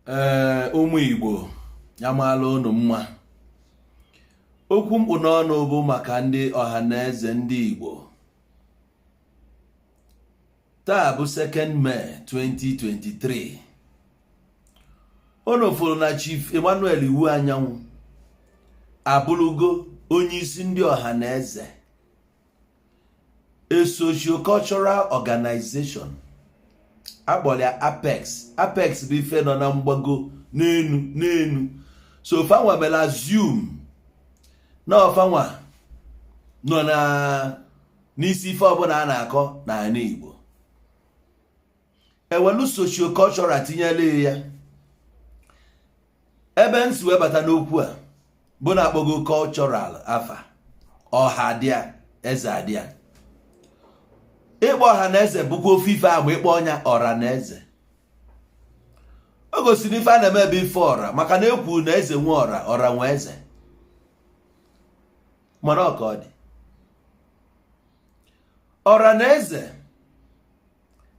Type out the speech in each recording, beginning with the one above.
Ee, ụmụ Igbo, ya maala unu mma. Okwu m kpụ n'ọnụ bụ maka ndị ọha na eze ndị Igbo. Taa bụ 2nd May 2023. Unu fụrụ na Chief Emmanuel Iwuanyanwu abụrụgo onye isi ndị ọha na eze, a socio-cultural organization akpọrọ ya Apex. Apex bụ ife nọ na mgbago n'enu n'enu. So fanwa mere assume na ọ fanwa nọ na n'isi ife ọbụla a na-akọ n'ala Igbo. Ewelu socio-cultural tinyere ya. Ebe m si wee bata n'okwu a bụ na akpọgo cultural afa ọha dịa eze adịa. Ịkpọ ọha na eze bụkwa ofu ife ahụ ịkpọ ọnya ọra na eze. O gosiri ife a na-eme bụ ife ọra, maka na ekwu na eze nwe ọra, ọra nwe eze. Mana ọ ka ọ dị ọra na eze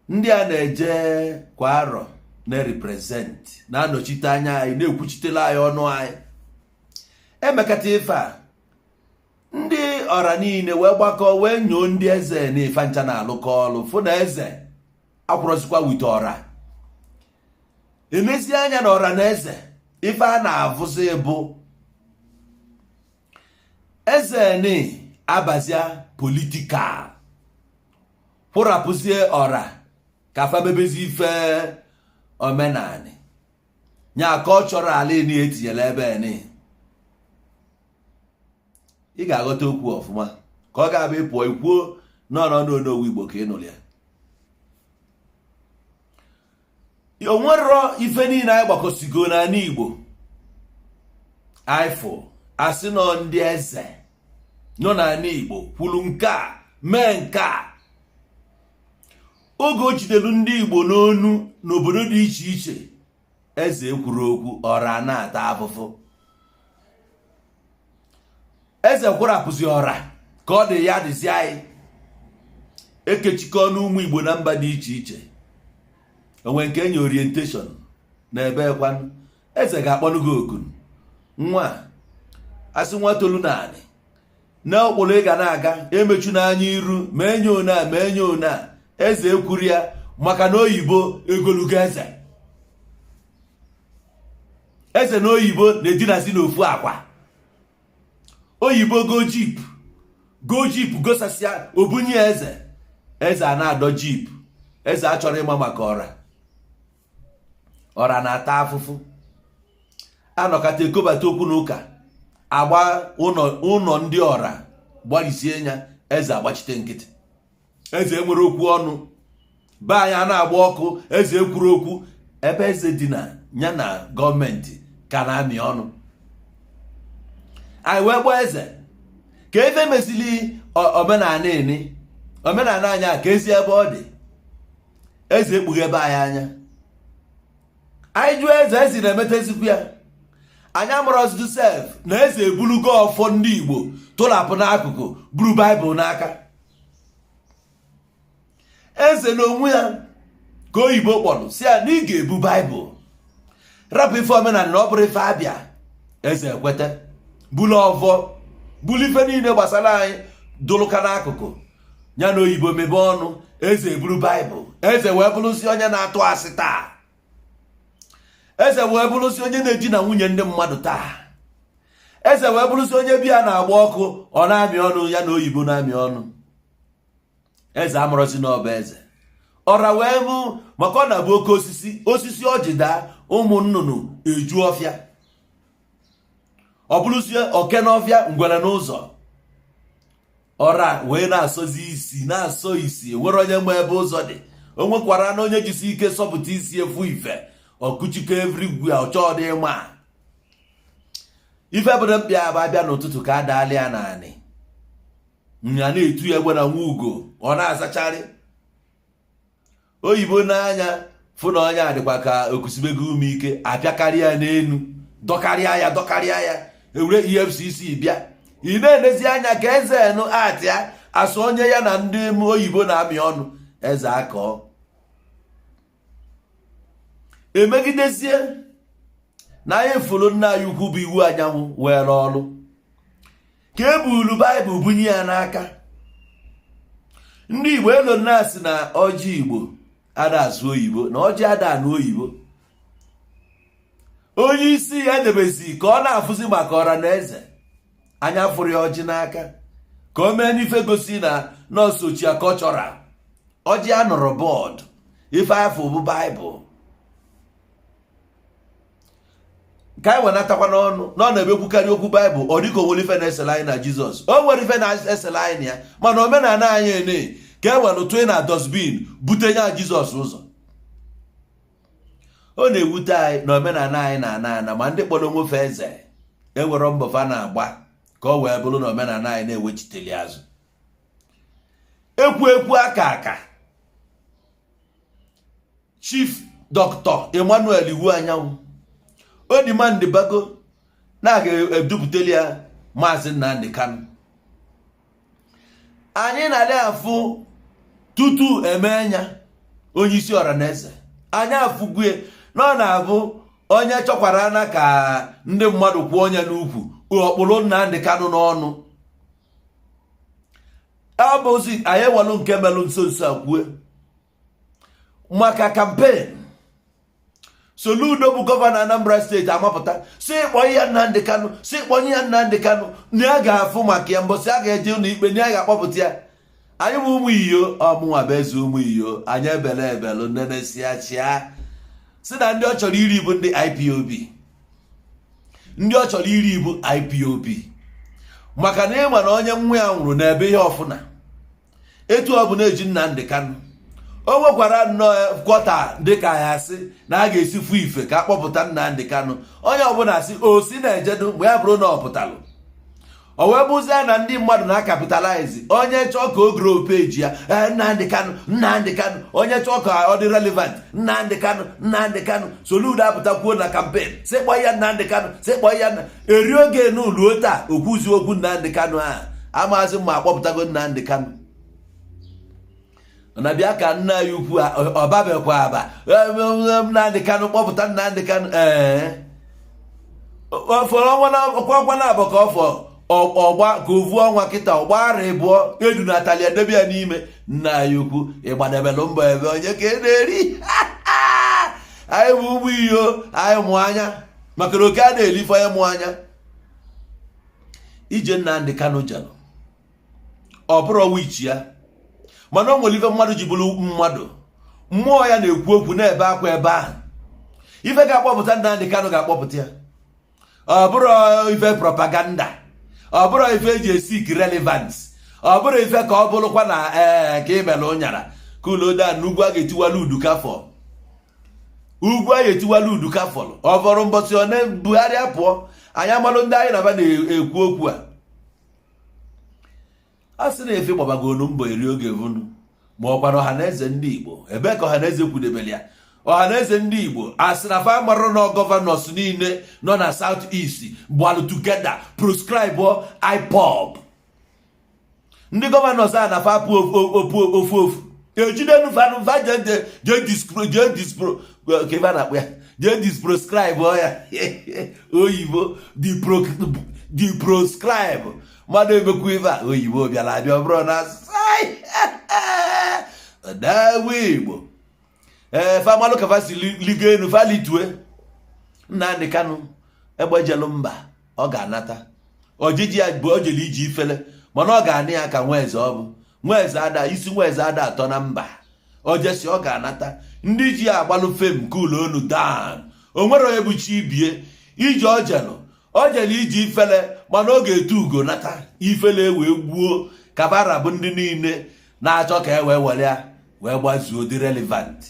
ndị a na-eje kwa arọ na-represent, na-anọchite anya anyị, na-ekwuchitela anyị ọnụ anyị. Emekata ife a, ndị ọra niile wee gbakọ wee nyoo ndị eze na ife ncha na-alụkọ ọlụ, fụ na eze akwụrọzikwa with ọra. Emezi anya na ọra na eze, ife a na-avụzi bụ eze ni abazia political, kwụrapụzie ọra ka fa mebezi ife omenani nya cultural ni etinyere ebe ni. Ị ga-aghọta okwu ọfụma ka ọ ga-abụ ịpụọ ikwuo nọ n'onowu Igbo ka ị nụrụ ya. O nwerọ ife niile anyị gbakọsigo n'ala Igbo anyị fụ asị nọ ndị eze nọ n'ala Igbo kwuru nke a mee nke a. Oge o jidelu ndị Igbo n'onu n'obodo dị iche iche, eze ekwuru okwu, ọra na-ata afụfụ. Eze kwụrapụzi ọra ka ọ dị ya dịzi anyị ekechikọ n'ụmụ Igbo na mba dị iche iche. Onwe nke enye orientation na ebe kwanụ eze ga-akpọnụ gị oku, nwa asị nwa tolu naanị na ụkpụrụ ị ga na-aga, emechu n'anya iru ma enye one a ma enye one a. Eze ekwuru ya maka na oyibo egolugo eze. Eze na oyibo na-edinazi n'ofu akwa. Oyibo go jeep, go jeep gosasịa obunye eze. Eze a na-adọ jeep. Eze achọrọ ịma maka ọra. Ọra na-ata afụfụ. Anọkata ekobata okwu na ụka, agba ụlọ ndị ọra gbarisie ya. Eze agbachite nkịtị. Eze enwere okwu ọnụ. Be anyị a na-agba ọkụ, eze ekwuru okwu. Ebe eze dị na ya na gọọmenti ka na-amị ọnụ. Anyị wee gbaa eze ka efe mezili omenala eni omenala anyị a ka ezi ebe ọ dị. Eze ekpughe ebe anyị anya. Anyị jụọ eze, eze na-emetezikwu ya. Anyị amụrọzidu sef na eze ebulugo ọfọ ndị Igbo tụlapụ n'akụkụ, buru baịbụl n'aka. Eze na onwe ya ka oyibo kpọrọ si ya na ị ga-ebu baịbụl, rapụ ife omenala na ọ bụrụ ife abịa. Eze ekweta, bulu ọfọ, bulu ife niile gbasara anyị dụlụka n'akụkụ, ya na oyibo mebe ọnụ. Eze eburu baịbụl. Eze wee bụrụzi onye na-atụ asị taa. Eze wee bụrụzi onye na-edina nwunye ndị mmadụ taa. Eze wee bụrụzi onye biya na-agba ọkụ, ọ na-amị ọnụ, ya na oyibo na-amị ọnụ. Eze amụrọzi n'ọba eze. Ọra wee mụ maka ọ na-abụ oke osisi, osisi ọjị daa, ụmụ nnụnụ eju ọfịa. Ọ bụrụzie oke n'ọfịa, ngwere n'ụzọ. Ọra wee na-asọzi isi, na-asọ isi. Nwere onye ma ebe ụzọ dị. O nwekwara na onye jisi ike sọpụta isi efu ife ọkụchikọ everywhere. Ọchọ dị ma ife bụrụ mkpịa bụ abịa n'ụtụtụ ka a daala ya naanị nya na-etu ya egbe na nwa ugo. Ọ na-azacharị oyibo n'anya, fụ na onye a dịkwa ka okusibego ume ike, apịakarịa ya n'elu, dọkarịa ya, dọkarịa ya, ewere EFCC bịa. Ị na-enezi anya ka eze enu atịa asụ onye ya na ndị oyibo na-amị ọnụ. Eze akọọ emegidezie. Na anyị fụrụ nna anyị ukwu bụ Iwuanyanwu were ọrụ ka e buru Baịbụl bunye ya n'aka. Ndị Igbo elo nna sị na ọjị Igbo ada asụ oyibo, na ọjị ada anụ oyibo. Onye isi ya debezi ka ọ na-afụzi maka ọra na eze anya fụrụ ya ọjị n'aka ka o mee n'ife gosi na nọọsụ ochie cultural ọjị a nọrọ bọọdụ ife afọ bụ Baịbụl ka anyị wenatakwa n'ọnụ na ọ na-ebekwukarị okwu Baịbụl. Ọ dịka o nwere ife na-esele anyị na Jizọs, o nwere ife na-esele anyị na ya, mana omenala anyị ene ka e were tụọ na dustbin bute ya Jizọs ụzọ. Ọ na-ewute anyị na omenala anyị na-ana ana, ma ndị kpọrọ onwe fa eze ewere mbọ fa na-agba ka ọ wee bụrụ na omenala anyị na-ewechiteli azụ. Ekwu ekwu aka aka Chief Dr. Emmanuel Iwuanyanwu o demand bago na a ga-edupụtali ya Maazị Nnamdi Kanu. Anyị na-adị afụ tutu eme ya onye isi ọra na eze, anyị afụgwe na ọ na-abụ onye chọkwara na ka ndị mmadụ kwụọ onye n'ukwu ọkpụrụ Nnamdi Kanu n'ọnụ. Ọ bụzi anyị ewelu nke melụ nso nso a kwue maka campaign. Soludo bụ gọvanọ Anambra steeti amapụta si kpọnye ya Nnamdi Kanu, si kpọnye ya Nnamdi Kanu, na ya ga-afụ maka ya mbọsị a ga-eje ụlọ ikpe, na ya ga-akpọpụta ya. Anyị bụ ụmụ iyo, ọmụnwa bụ eze ụmụ iyo. Anyị ebele ebelu nenesia chia si na ndị ọ chọrọ iri bụ ndị IPOB, ndị ọ chọrọ iri bụ IPOB, maka na ịma na onye nwa ya nwụrụ n'ebe ihe ọfụna etu ọ bụ na-eji Nnamdi Kanu. O nwekwara nnọọ kwọta dịka ya sị na a ga-esi fụ ife ka a kpọpụta Nnamdi Kanu. Onye ọbụla sị o si na-ejedu mgbe ya bụrụ na ọ pụtalụ, o wee bụzie na ndị mmadụ na-acapitalize. Onye chọọ ka o grow page ya, Nnamdi Kanu, Nnamdi Kanu. Onye chọọ ka ọ dị relevant, Nnamdi Kanu, Nnamdi Kanu. Soludo apụtakwuo na campaign sị kpọọ ya Nnamdi Kanu, sị kpọọ ya. Eri oge n'ụlọ taa okwuzi okwu Nnamdi Kanu a amaazị mma akpọpụtago Nnamdi Kanu na bịa ka nna ya ukwu ọbabekwa aba Nnamdi Kanu, kpọpụta Nnamdi Kanu. Ee, fọrọ ọnwa na abụọ ka ọ fọ ọgba ka ovu ọnwa kịta ọgba ara ịbụọ edu na atalia debe ya n'ime. Nna ya ukwu ịgbadebelụ mbọ ebe onye ka ị na-eri. Anyị bụ ụmụ iyo, anyị mụ anya maka na oke a na-elife onye mụ anya. Ije Nnamdi Kanu jelụ ọ bụrụ wichi ya, mana o nwere ife mmadụ ji bụrụ mmadụ. Mmụọ ya na-ekwu okwu na-ebe akwa ebe ahụ. Ife ga-akpọpụta Nnamdi Kanu ga-akpọpụta ya. Ọ bụrụ ife propaganda, ọ bụrụ ife eji eseek relevance, ọ bụrụ ife ka ọ bụrụkwa na ee ka imere ụnyara ka uloda n'ugwu a ga-etiwala udu kafọ, ugwu a ga-etiwala udu kafọlụ. Ọ fọrọ mbọsị one Buhari apụọ, anyị amalụ ndị anyị na-aba na-ekwu okwu a. A sị na efe gbabagonu mbọ eri oge vunu ma ọkwa na Ọhaneze ndị Igbo. Ebee ka Ọhaneze kwudebere ya? Ọhaneze ndị Igbo a sị na fa marụ na governors niile nọ na South East gbalụ together proscribe IPOB. Ndị governors a na fa pụ ofu ofu ejidenu fanụ fa jee dispro ka ebe a na-akpọ ya jee disproscribe ya oyibo deproscribe mmadụ emekwu ife a oyibo bịara abịa. Ọ bụrụ na dawe Igbo ee famalụ ka fa si ligo enu fa litue Nnamdi Kanu egbejelu mba, ọ ga-anata ojiji ya bụ o jere iji ifele, mana ọ ga-anị ya ka nwa eze. Ọ bụ nwa eze ada isi nwa eze ada atọ na mba ojesi ọ ga-anata. Ndị ji ya agbalụ fem cool onu down. O nwere onye bụ chi ibie ije ojelụ o jere iji ifele, mana ọ ga-etu ugo nata ifele wee gbuo kabara bụ ndị niile na-achọ ka e wee were ya wee gbazuo dị relevant.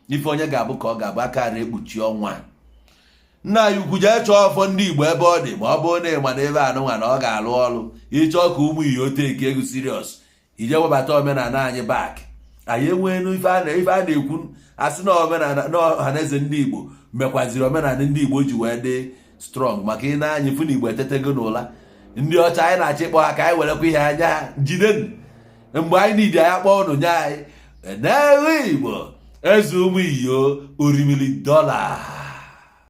Ife onye ga-abụ ka ọ ga-abụ akara ekpuchi ọnwa. Nna anyị ukwu jee chọọ ọfọ ndị Igbo ebe ọ dị, ma ọ bụrụ na ịma na ebe anụnwa na ọ ga-alụ ọrụ ịchọọ ka ụmụ iyo take ego serious, ije webata omenala anyị back. Anyị enweenu ife a na-ekwu asị na omenala na Ọhaneze ndị Igbo mekwaziri omenala ndị Igbo ji wee dị strong, maka ị na-anya fụ na Igbo etetego n'ụla. Ndị ọcha anyị na-achọ ịkpọ ha ka anyị werekwa ihe anya ha jidenu mgbe anyị nidi anyị akpọ ụnụ nye anyị n'elu Igbo eze ụmụ iyo orimili dọla.